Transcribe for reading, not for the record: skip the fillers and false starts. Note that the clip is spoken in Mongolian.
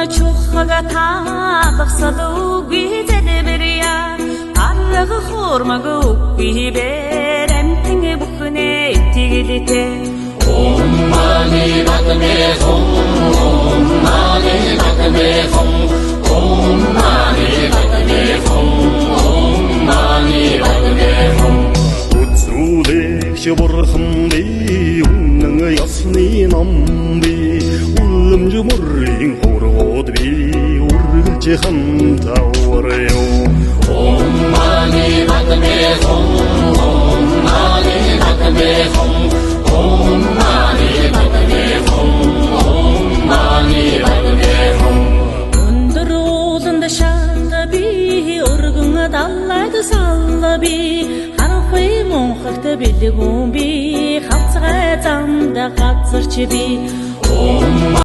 Чухага таалгасал үгүй зэлбэрья. Арга хурмаг үгүй бэр амтэн бүхнээ итгэлтэй. Om mani padme hum, Om mani padme hum, Om mani padme hum, Om mani padme hum. Үзүүлэгч бурхан би, үнэн ёсны ном би, үлэмж мөрийн хургууд би, үргэлж хамт аварё. Om mani padme hum, Om mani padme hum, Om mani padme hum, Om mani padme hum. Өндөр ууланд шат би, өргөн далайд сал би, харанхуй мунхагт бэлгүүн би, хавцгай замд газарч би. Om